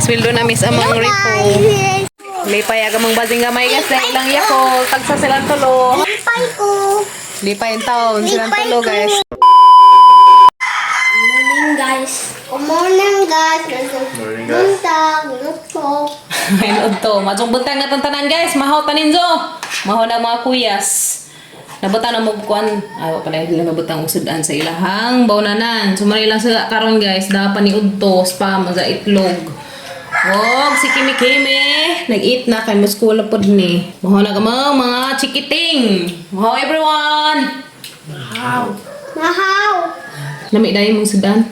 Kasweldo na miss among repo. Guys. Lipay aga mong basing gamay guys. Dahil lang yako. Tagsa silang tulo. Lipay ko. Lipay in taon. Silang Lipay tulo ko. guys. Morning, guys. Good morning, guys. Morning, guys. Buntag. Luto. Ngayon to. Majong buntag nga tong tanan guys. Mahaw taninzo. Mahaw na mga kuyas. Nabutan na mo kuan. Ay, pala hindi na nabutang usudan sa ilahang bawnanan. Sumari lang sila karon guys. Da paniud to spam sa itlog. Wog si Kimi Kimi. Nag-eat na kay muskula pod ni. Mahaw na ka mga mga chikiting. Mahaw everyone. Mahaw. Nami dai mong sudan.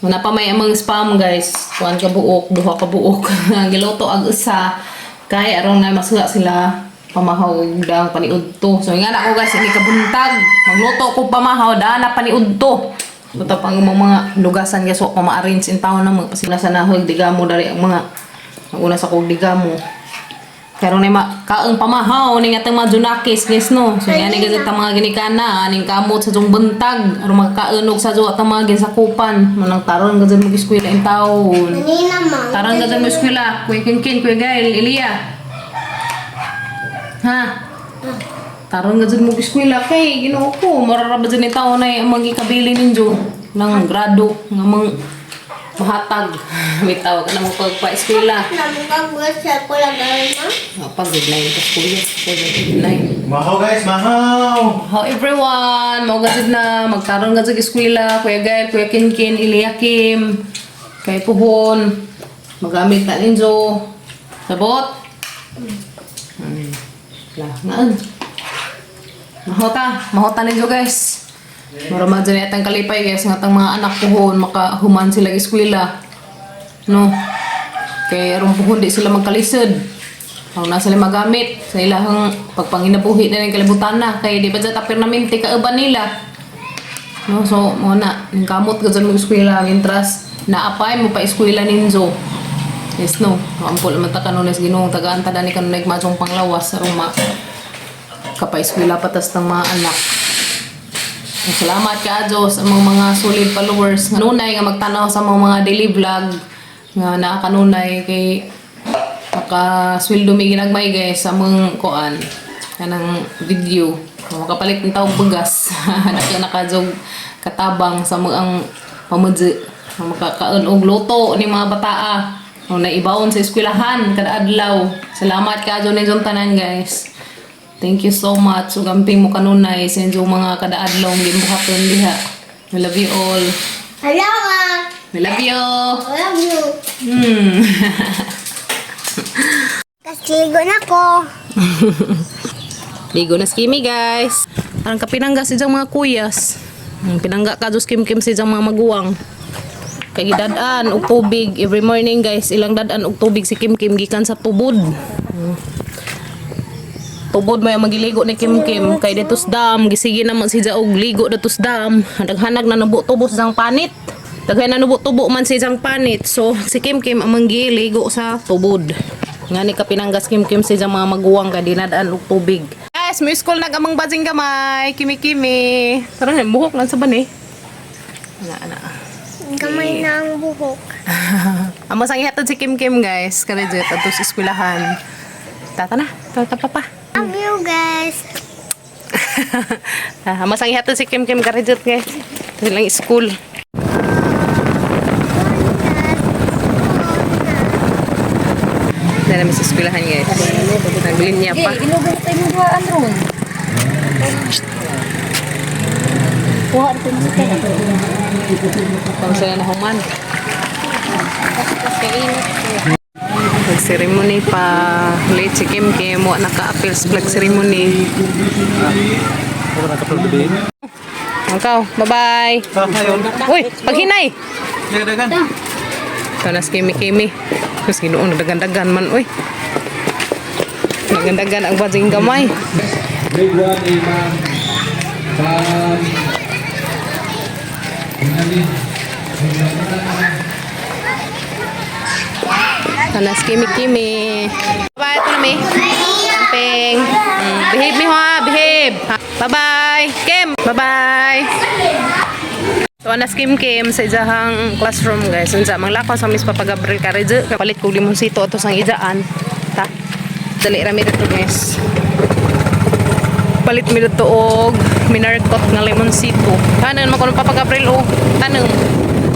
Wala pa may amang spam guys. Kuan ka buok, duha ka buok. Giluto ag usa kay aron nga masuha sila pamahaw dang paniudto. So nga na ako guys, ini kabuntag. Magluto ko pamahaw da na paniudto. Buta pang mga mga lugasan guys, wa pa ma-arrange in town na mga pasila sa nahog digamo dari ang mga ang una sa kog digamo. Karon ni ma kaang pamahaw ning atong mga junakis guys no. So yan ni gazet ang mga ginikana aning kamot sa jong buntag aron magkaenog sa jo atong mga ginsakupan. Manang taron gazet mo eskwela in taon. Kanina, mang. Taron gazet mo eskwela. Kuya Kinkin, Kuya Gail, Elia. Ha? Taron gazet mo eskwela kay Ginoo ko marara ba ni taon ay ang magikabili ninyo ng grado nga mang mahatag. Bitaw ka na mo pagpa-eskwela. Namugag sa ko lang ma. Oh, pag grade 9 ka kuya. Grade 9. Mahaw guys, mahaw! How everyone! Maugasid na, magkaroon ka sa eskwela, Kuya Gael, Kuya Kinkin, Eliakim, kay Puhon, magamit na ninyo. Sabot? La, ngaan. Mahota, mahota ninyo guys. Mura dyan atang kalipay guys, nga atang mga anak puhon, makahuman sila eskwela. No? Kay aron puhon di sila magkalisod. Ang nasa sila magamit sa ilahang pagpanginabuhi na ng kalibutan na kay di ba dyan tapirnamente kauban nila. No, so mo na ning kamot ka dyan mag-eskwela mintras naapay mo pa eskwela ninyo. Yes no, ampo naman ta kanunay sa Ginoong tagaan ta dani kanunay majong panglawas aron ma kapa-eskwela patas ng mga anak. Salamat ka Diyos sa mga mga solid followers. Kanunay nga magtanaw sa mga mga daily vlog nga naa kanunay kay makasweldo mi ginagmay guys sa mga kuan kanang video makapalit ng tawag bugas naka nakajog katabang sa mga ang pamudzi makakaon og luto ni mga bataa o naibaon sa eskwelahan kada adlaw. Salamat ka Diyos ninyong tanan guys. Thank you so much. Ug amping mo kanunay sa inyong mga kada adlaw gibuhaton diha. We love you all. Hello, ma. We love you. I love you. Kasligo na ko. Ligo na si Kimi, guys. Parang kapinangga si mga kuyas. Pinangga ka dos Kim Kim si mga maguwang. Kay gidad-an og tubig every morning guys, ilang dad-an og tubig si Kim Kim gikan sa tubod. Tubod may magiligo ni Kim Kim kay dito sa dam gisige naman si og ligo dito sa dam. Daghanag na nubo tubos sang panit. Daghan na nubo tubo man si jang panit. So si Kim Kim ang manggiligo sa tubod. Nga ni kapinanggas Kim Kim si jang mga maguwang kay dinadaan og tubig. Guys, may school na gamang basing gamay. Kimi Kimi. Tara na, buhok lang sa bani. Ana ana. Gamay na ang buhok. Amo sang ihatod si Kim Kim guys, kani jud adto sa eskwelahan. Tata na, tata papa. Love you, guys. Ah, masang ihatod si Kim Kim karijot guys. Ito lang school. Dala sa eskwelahan guys. Naglinya pa. Inugan tayo ng duhaan ron. Kuha rin sa tayo. Pag sila na human. Flag ceremony pa. Late si Kim Kim. Wa naka-appeal sa flag ceremony. Angkaw, bye-bye. Uy, paghinay. Ito na si Kimi Kimi. Tapos ginoon, nagdagan-dagan man, uy. Nagdagan ang bajing gamay. Grade 1 ay Ma'am Ma'am Inalin. Ito na si Kimi Kimi. Bye-bye, ito na mi. Amping. Behave mi ha, behave. Bye-bye. Kim, bye-bye. To anas Kim Kim sa isahang classroom, guys. Unsa manglakaw sa Miss Papa Gabriel Carrizo. Kapalit ko limonsito ato sang ijaan. Ta. Dali ra mi dito, guys. Palit mi dito og minarkot nga limonsito. Tanan man kuno Papa Gabriel oh. Tanong.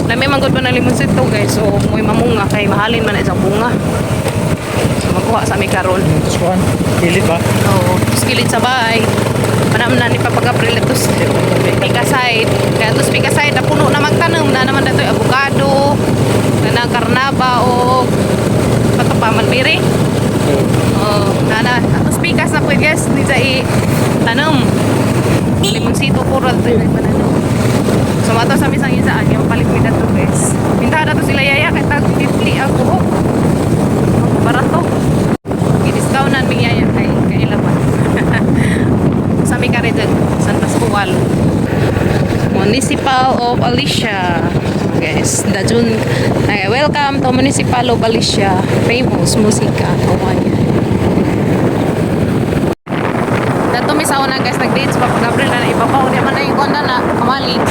Lami man gud ba na limonsito, guys. So mo'y mamunga kay mahalin man na isang bunga. So magkuha sa mi karon. Tapos kuhan. Pilit ba? Oo. Tapos kilid sa bahay. Manam na ni Papa Gabriel ito pika side. Kaya ito pika side, na puno na magtanom na naman dito avocado, na na karnaba o pato pa manmiri. Oo, na na. Atos pikas na po, guys, ni sa i tanom. Limonsito puro ito yung panano. So mato sa misang isaan, yung palit mi dato, guys. Minta na to sila yaya kay tag 50 ang buhok. Barato. I-discountan mi yaya kay kailaban. Sa mi kare dyan, San Pascual. Municipal of Alicia. Guys, Dajun. Ay, welcome to Municipal of Alicia. Famous musika. Kawan. Dato mi sa una, guys, nag-date sa Papa Gabriel na ibabaw. Di man na yung konda na kamalig.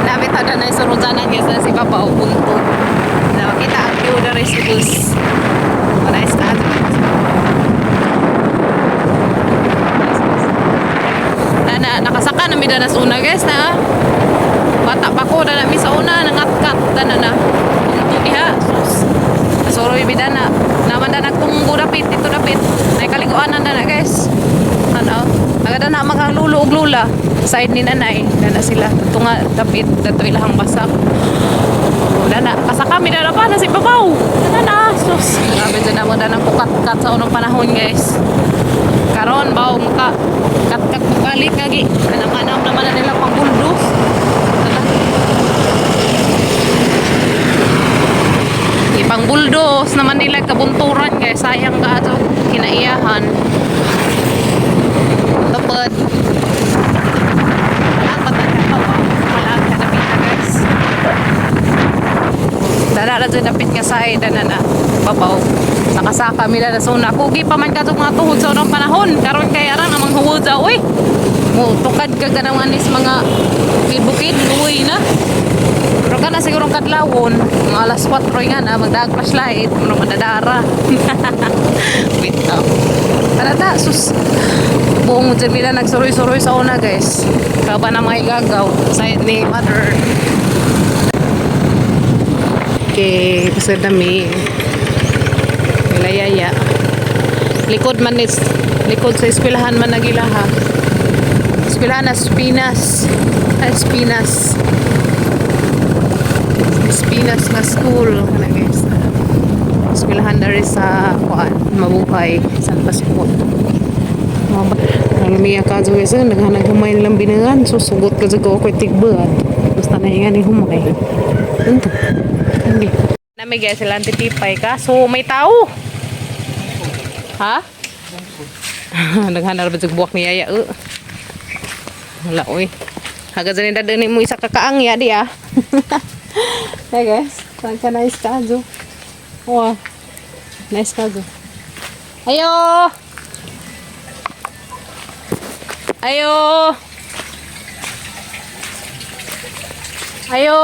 Dapat na na isurujanan guys na si Papa o punto. Na makita ang view na rin sa bus. Wala is ka. Na, na nakasaka na mi na sa una, guys, na. Bata pa ko na mi sa una nangatkat na na. Punto diha. Sus. Suroy mi na. Naman na nagtunggo dapit dito dapit. Nay kaliguanan na na, guys. Ano? Agad na mga lulo ug lula. Side ni nanay, na sila. Tunga dapit dato ilahang basak. Wala na. Kasaka mi na pa na si babaw. Na na sus. Grabe dyan na mo na ng pukat-kat sa unang panahon, guys. Karon baw muka kat-kat balik lagi. Anam-anam naman na nila pang buldos. Ipang buldos naman nila kabunturan, guys. Sayang ka ato kinaiyahan. Tupad. Walang patagka pa. Walang kanapita, guys. Dala na dyan dapit nga sa dana na babaw. Nakasaka mila na suna. Kugi pa man katong mga tuhod sa unang panahon. Karon kay aran amang huwod sa uy. Mo tukad ka ganang anis mga bukid-bukid luoy na. Pero ka na siguro kadlawon, mga alas 4 nga na magdaag flashlight, mo madadara. Wait up. Tara ta, sus. Buong Jamila nagsuroy-suroy sa una, guys. Kaba na mga igagaw. Side ni mother. Okay, kasi dami. Nilayaya. Likod man is, likod sa eskwelahan man nagilaha. Eskwelahan na Espinas. Espinas. Espinas na school. Kana, guys. Eskwelahan na rin sa kuan, Mabuhay, San Pascual. Ang miya ka dyan, guys, naghanag humay nilang binangan. Susugot ka dyan ko ako'y tigbad. Basta na nga ni humay. Ano to? Hindi. Nami, guys, sila antitipay ka. So, may tao. Ha? Naghanap ba dyan buwak ni Yaya? Wala, oy. Hagad dyan yung mo isa kakaang ya, di ah. Hey guys, saan ka nice ka, Jo? Wow. Nice ka, Jo. Ayo! Ayo! Ayo!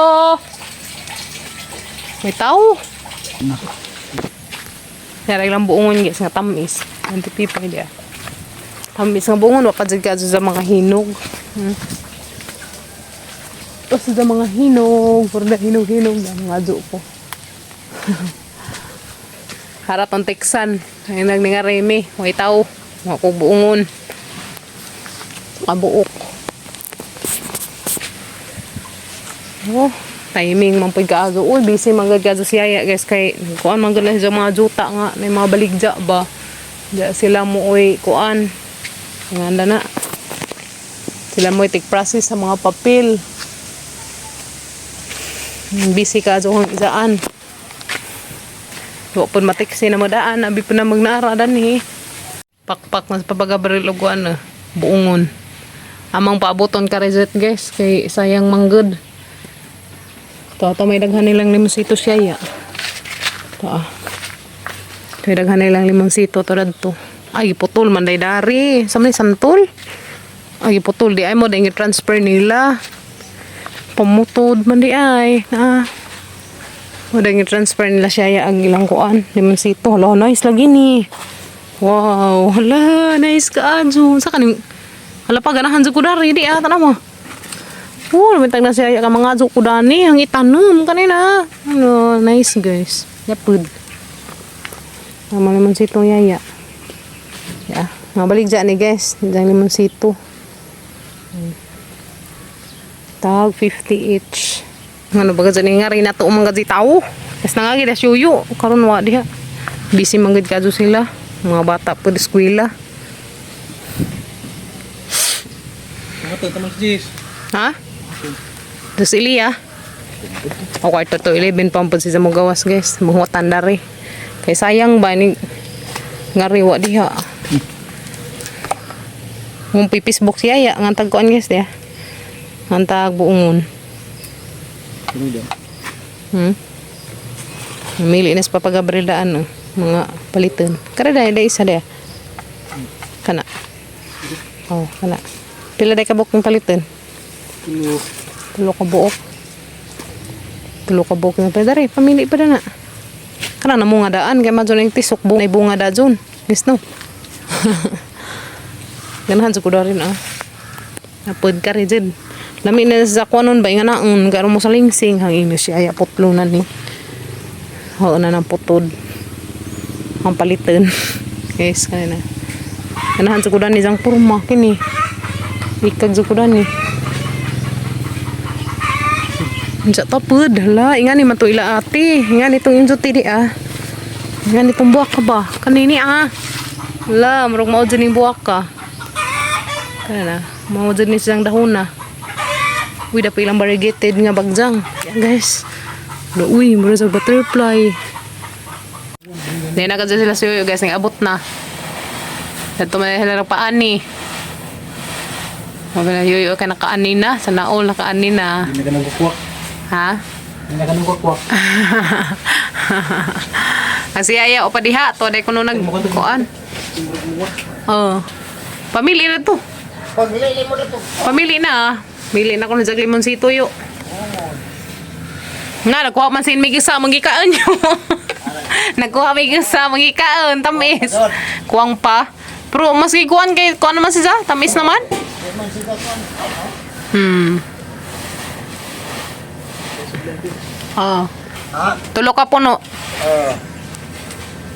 May tao. Naray lang buongon, guys, nga tamis. Antipipay dia. Tamis nga buongon, wa pa jud ka sa mga hinog. Tapos sa mga hinog, puro na hinog-hinog na mga jo ko. Harap ang teksan. Ay nagningareme, may tao. Mga ko buongon. Kabuok. Oh, timing man pud kaayo. Uy, busy man gud kaayo si Yaya, guys, kay kuan man gud na siya mga juta nga may mga baligja ba. Diya sila mo oy kuan. Nganda na. Sila mo take process sa mga papel. Busy ka ang isaan. Wa pud matiksi na madaan, abi pa na magnara danhi. Pakpak mas pabagabaril og kuan buongon. Amang paaboton ka reset, guys, kay sayang manggod. To, to may daghan nilang limonsito siya ya. To ah. May daghan nilang limonsito to radto. Ay putol man day dari. Sa man santol. Ay putol di ay mo dai transfer nila. Pamutod man di ay. Na. Wala yung transfer nila siya ya ang ilang kuan. Limonsito. Hala, nice lagi ni. Wow, hala, nice ka adyo. Sa kaning hala pa ganahan jud ko dari di ah, tanaw mo. Oh, lumintag na siya ka mga adyo ko dani ang itanom kanina. Ano, nice guys. Yapud. Tama naman si itong yaya. Yeah. Mabalik dyan ni guys. Diyan limonsito. Tag 50 each. Ano ba dyan nga rin nato mga di tao. Kas na nga gid suyo karon wa diha. Busy man gid kadto sila. Mga bata po di eskwela. Ito, tamang si Jis. Ha? Dos Ilya. O 10:45 pa po siya mogawas guys. Muhutan dari. Kay sayang ba ni ngari wa diha. Mong pipisbok siya ya nga tagkuan guys diha. Nga tag buongon. Ano dyan? Namili na sa Papa Gabriel daan oh, mga palitan. Kara dahil dahil isa dahil. Kana. Oh, kana. Pila dahil kabuk ng palitan? Tulo. Tulo ka buok. Tulo ka buok na pala dari. Pamili pa na. Kana na mo nga daan. Kaya madyo na yung tisok. Buong na bunga da dyan. Yes no. Ganahan sa kuda rin ah. Napod ka rin dyan. Lami na sa kuwanon ba? Nga naon. Garo mo sa lingsing. Hangin na siya. Ay, putlo na ni. Oo na ng putod. Ang palitan. Guys, kanina. Ganahan sa kuda ni Zang purma. Kini. Ikag sa kuda ni. Unsa ta pud hala ingani man to ila ate. Ingani tong injo ti di ah. Ingani tong buwak ka ba? Kanini ah. Hala, murag mao dyan yung buwak ka. Kana na, mao dyan ni siyang dahon na. Uy, dapat ilang variegated nga bagjang. Yan guys. Hala, uy, murag sa butterfly. Hindi na kasi sila suyo guys, nag-abot na. Ito man sila nagpaani. Sabi na, yuyo ka nakaani na. Sa naol, nakaani na. Hindi na ka nang kukwak. Ha? Hindi na ka nang kukwak. Ang si Yaya o padiha to dai kuno nag kuan. Oh. Pamili na to. Pamili na. Ah. Mili na kuno jag limonsito yo. Na nagkuha man sin migisa manggikaan yo. Nagkuha migisa manggikaan tamis. Kuwang pa. Pero maski kuan kay kuan naman siya, tamis naman. Ah. Tulo ka puno.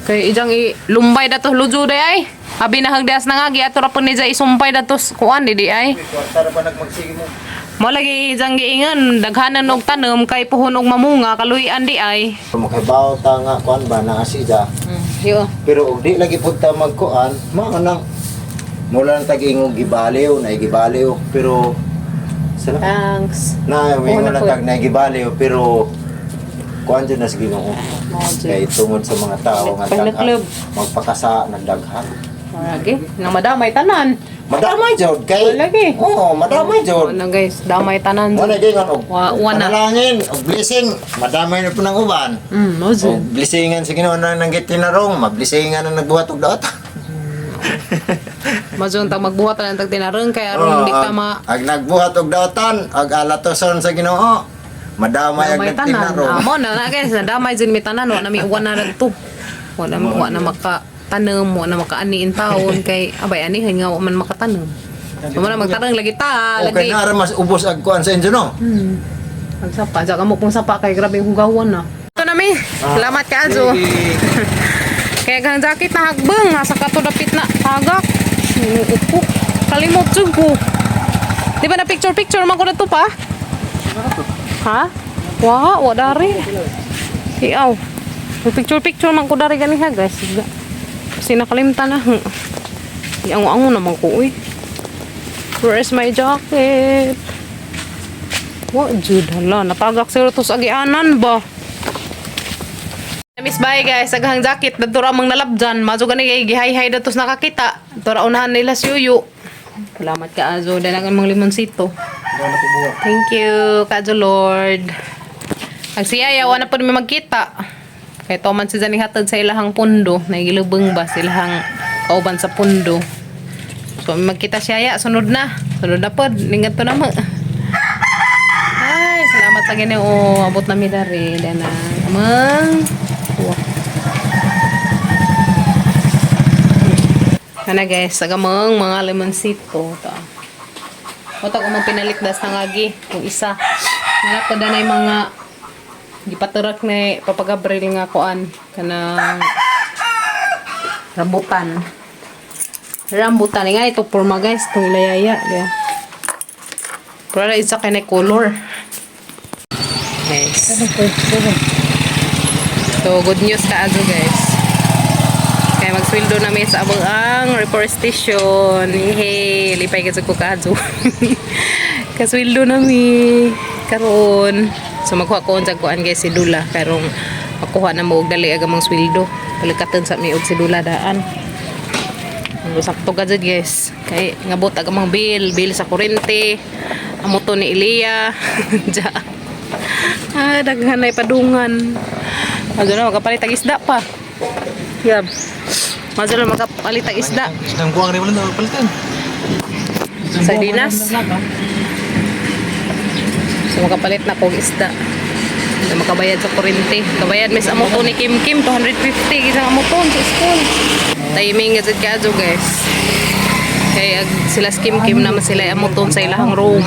Kay ijang i lumbay dato lujo day ay. Abi na hagdas na nga giato ra pud ni jay isumpay dato kuan di di ay. Kwarta ra pa nagmagsige mo. Mo lagi ijang giingon daghanan og tanom kay puhon og mamunga kaluy-an di ay. Makabaw ta nga kuan ba na asida. Yo. Pero og di lagi pud ta magkuan, mao nang mula nang tag-ingog gibaliw na gibaliw pero sala Thanks. na Oo, mingon na lang po. tag na gibaliw pero kuan jud na sa Ginoo. Mao jud. Kay tungod sa mga tao nga Pag daghan, club. magpakasa ng daghan. Lagi nang madamay tanan. Madamay jud kay. Lagi. Oo, madamay jud. Ano guys, damay tanan. Wala gingon og Wa na. panalangin og blessing, madamay na po ng uban. Mao jud. Og blessingan sa Ginoo na nang gitinarong, mablesingan ang nagbuhat og daot. Mao jud tag magbuhat lang tag tinarong kay aron di ta ma Ag nagbuhat og daotan, ag alatoson sa Ginoo. Madamay ag damay tanan. nagtinarong. Ah, mo na na guys, nadamay jud mi tanan, wa na mi uwan na to. Wa na maka tanom, wa na makaani in taon kay abay ani nga wa man makatanom. So mo na magtarong lagi ta, Okay lagi. na ra mas ubos ag kuan sa inyo no. Ang sapa, sa kamo pong sapa kay grabe yung hugawan na. Ito na mi. Salamat ka Ajo. Kaya kang jacket na hagbang, nasa kato dapit na tagak. Upo. Kalimot jud ko. Di ba na picture picture man ko na to pa? Ha? Wa, wa dari. Iaw. Picture picture man ko dari ganiha guys. Kasi nakalimtan na. Iango-ango naman ko uy. Where is my jacket? Wa jud hala natagak siguro to sa agianan ba. Miss bye guys, aghang jacket dadto ra mang nalabjan, mazo gani kay gihay-hay datos nakakita. Tora unahan nila si Yuyu. Salamat ka Azo, dahil ang mga limonsito. Thank you, Kajo Lord. Ang siya, yawa na po mi magkita. Kay Toman si Zani hatod sa ilahang pundo, nagilubeng ba sa ilahang kauban sa pundo. So magkita siya ya, sunod na. Sunod na pod, ningat to na mo. Ay, sa Ginoo, abot na mi dari dana. Amang kuha. Ana guys, agamang mga lemonsito ta. Wata ko mang pinalikdas ng agi kung isa. Wala ko danay mga gipaturak ni Papa Gabriel nga kuan kanang rambutan. Rambutan nga ito porma guys, itong layaya. Yeah. Pero isa kay na color. Guys. So good news ka azo guys. Kaya magsweldo na mi sa abang ang reforestation. Hey, lipay ka sa kukazo. Kasweldo na mi karon. So magkuha ko sa kuan guys si Dula karong makuha na mo og dali aga mang sweldo. Palikaton sa mi og si Dula daan. Ang sakto ka dyan, guys. Kay ngabot aga mang bill, bill sa kurente. Amo to ni Elia. Ja. Ah, daghan ay padungan. Adto na makapalit ang isda pa. Yab. Madto na makapalit ang isda. Isang buwang rin wala na palitan. Sardinas. So makapalit na kog isda. Hindi makabayad sa kurente. Kabayad mis amo to ni Kim Kim 250 isang amo to sa school. Timing gazet kaadto guys. Kay ag sila si Kim Kim naman sila amo to sa ilahang room.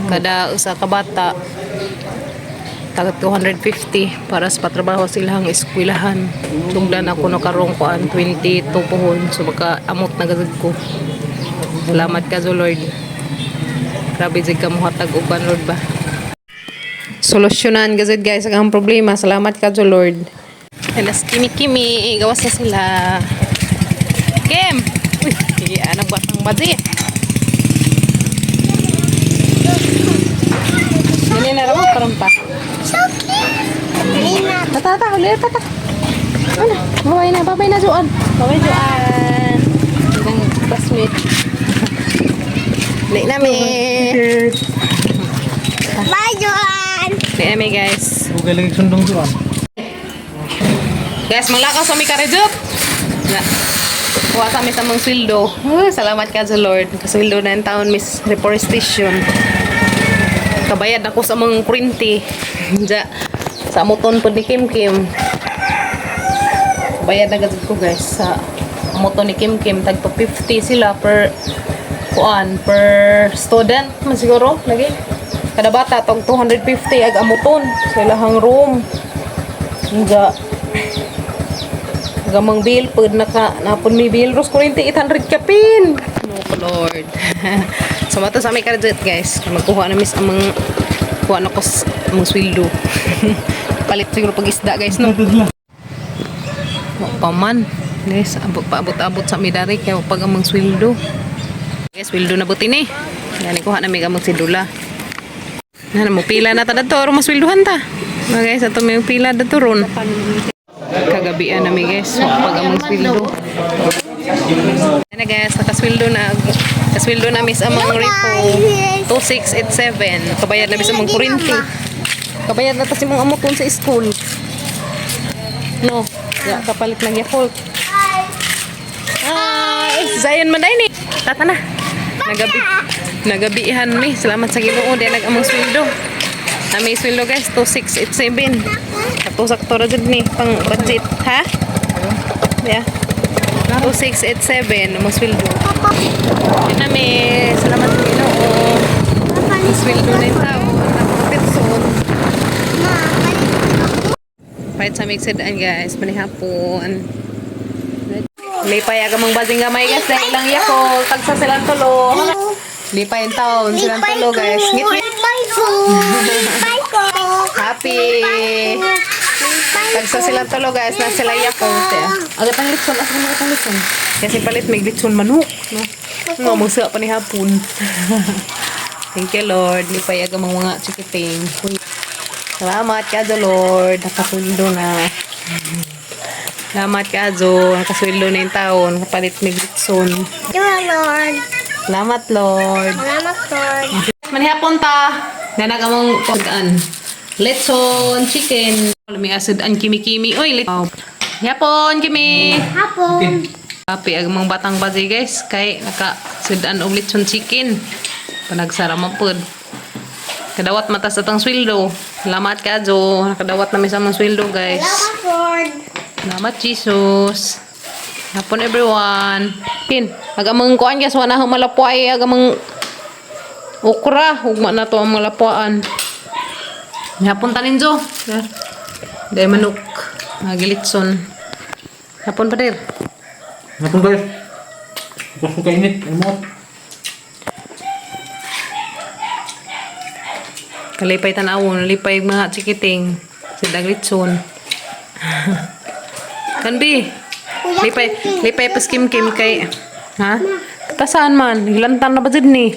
Kada usa ka bata tag 250 para sa patrabaho sa ilahang eskwelahan. Sugdan ako no karong kuan 22 pohon so maka amot na gazud ko. Salamat ka Lord. Grabe jud ka mohatag og kuan Lord ba. Solusyonan gazud guys ang problema. Salamat ka Lord. Alas kimi kimi gawas na sila. Kim. Uy, sige, anak batang badi. Dili na raw karon pa. So cute. Lina. Tata, tata, huli, tata. Ano? Babay na, babay na, Joan. Babay, Joan. Ibang classmate. Late na mi. Bye, Joanne. Late na mi, guys. Ugay lagi sundong tuan. Guys, manglakaw sa mi karejup. Na. Kuha sa mi sa mong sweldo. Salamat ka sa Lord. Kasweldo na yung taon, Miss Reforestation. Kabayad ako sa mga kurinti. Ja. Sa amuton po ni Kim Kim. Bayad na gazet ko guys sa amuton ni Kim Kim. Tag 50 sila per kuan per student man siguro lagi. Kada bata tag 250 ag amuton sa ilahang room. Ja. Gamang bill pud naka napon mi bill ros kuryente 800 kapin. No ko Lord. So mato sa may karadjet guys. Magkuha na miss amang kuha na ko sa amang sweldo. Palit siguro pag isda guys no. Wa pa man. Guys, abot paabot-abot sa midari kay wa pag amang sweldo. Guys, sweldo na buti ni. Gani kuha na mi gamang sidula. Na mo pila na ta dadto aron masweldohan ta. Mga guys, ato may pila dadto ron. Kagabian na mi guys, wa pag amang sweldo. Ano guys, nakasweldo na. Kasweldo na miss amang repo. 2687. Kabayad na miss amang kurinti. Kabayad na ta si mong amo kun sa school. No, ya kapalit ng Yakult. Ah, eh, Zion man ni. Tata na. Nagabi. Nagabihan mi. Salamat sa Ginoo di nag among sweldo. Na may sweldo guys, 2687. Kato sakto ra jud ni pang budget, ha? Yeah. 2687 among sweldo. Yun na mi. Salamat sa Ginoo. Sweldo na yung tao. Tapos petson. Ma, palit ako. Palit sa mixed guys, manihapon. Lipay aga mang basing gamay guys, dahil ilang yako, tagsa silang tulo. Lipay in town, silang tulo guys. Ngit ngit. Lipay ko. Lipay ko. Happy. Lipay Tagsa silang tulo guys, na sila yako. Aga tang litson, asa mo tang litson. Kasi palit may litson manok, no. Nga mo sa pa ni hapon. Thank you Lord, lipay aga mang mga chikiting. Salamat ka Lord, nakasundo na. Salamat ka nakasweldo na yung taon, kapalit may litson. Thank you, Lord. Salamat Lord. Salamat, Lord. Manihapon ta. Nanag among pagkaan. Letson, chicken. Lami asad ang kimi-kimi. Oy, let Yapon, kimi. Hapon. Happy ang mga batang bazi guys. Kay naka sudan og litson chicken. Panagsara man pod. Kadawat matas atang sweldo. Salamat kadyo. Nakadawat na mi sa among sweldo, guys. Salamat, Lord. Salamat, Jesus. Hapon, everyone. Pin, agamang kuan guys, wala akong malapuay, agamang okra. Ugma na to ang malapuan. Hapon tanin jo. Dahil manok. Nagilitson. Hapon pa dir. Hapon guys. Gusto kainit. Ano mo? Kalipay tanawon, lipay mga chikiting. Si Daglitson. Kanbi. Lipay, lipay paskim kim kay. Ha? Tasaan man, hilantan na ba jud ni?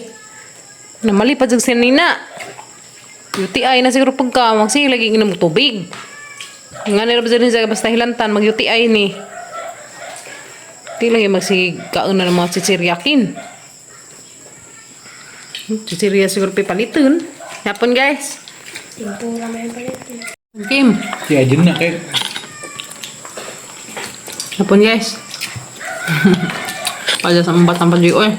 Namali pa jud si Nina. UTI na siguro pagka magsige lagi inom og tubig. Nga nila ba jud ni siya, basta hilantan mag UTI ni. Di lagi magsige kaon na ng mga chichiryakin. Chichirya siguro pipaliton. Yapon guys. Tempura man palit. Kim. Si Ajin na kay. Hapon guys. Pada sa mga batang pag oy.